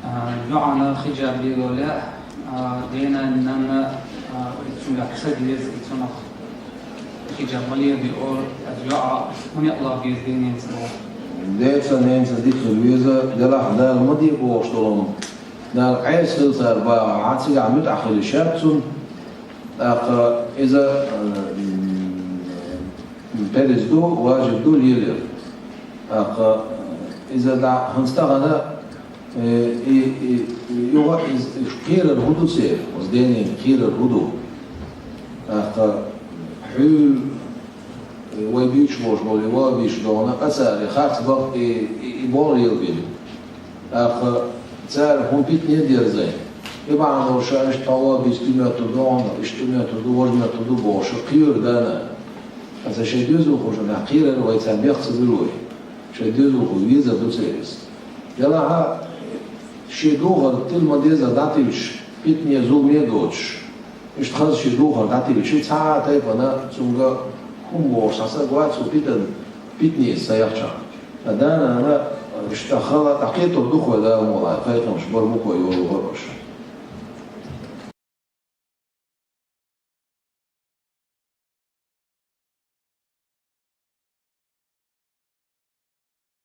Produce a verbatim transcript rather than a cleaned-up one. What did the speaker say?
А, йоӀана хиджаб лело лаьа, а, дена, нанна, а, цуьнгахь ца деза, и цунах хиджаб ма лелабе олу, аса йоӀа хӀун яа ло беза дененца боху. Деца, ненца дика хила веза, делахь Дала ма де бохуш долу хӀума. Дала Ӏеса хила цара бахахь, цигахь муьтӀахь хила шаьтта цунна. ТӀаккха иза, м, перез ду, важиб ду лелаяр. ТӀаккха иза дӀа хӀинца тахана, э, и, и, и юха иза, и кхерар хӀун ду церан, оцу денийн кхерар хӀун ду? ТӀаккха хьуьл, э, вай буьйцуш болуш болу, и ван вийш догӀана, а цара и харц бакъ, и, и, и болу лелабелла. ТӀаккха цара хӀун питане дерзай? И бахьана долуш ша иштта тхьовла а бийца тӀеметар ду хьуна, иштта тӀеметар ду, важа метар ду бохуш, кхоьру дана. Аса шайн доьзалхошна кхерар вай царна бех ца буьллу вай. Шайн доьзалхо везар ду церан иза. Делахь а, шен духар тилма деза дӀатилча, питане, зуламе а доцуш. Иштта хаза шен духар дӀатилча, цхьа а тайпана цунга хӀума бохуш цхьа стаг вац цу питан-, питанеца ца яхчахь. Ткъа да-нана иштта хала дӀакхетар ду-кх вай, Дала мукъалахь, пайхамарш бара бу-кх вай йолу гӀо аша.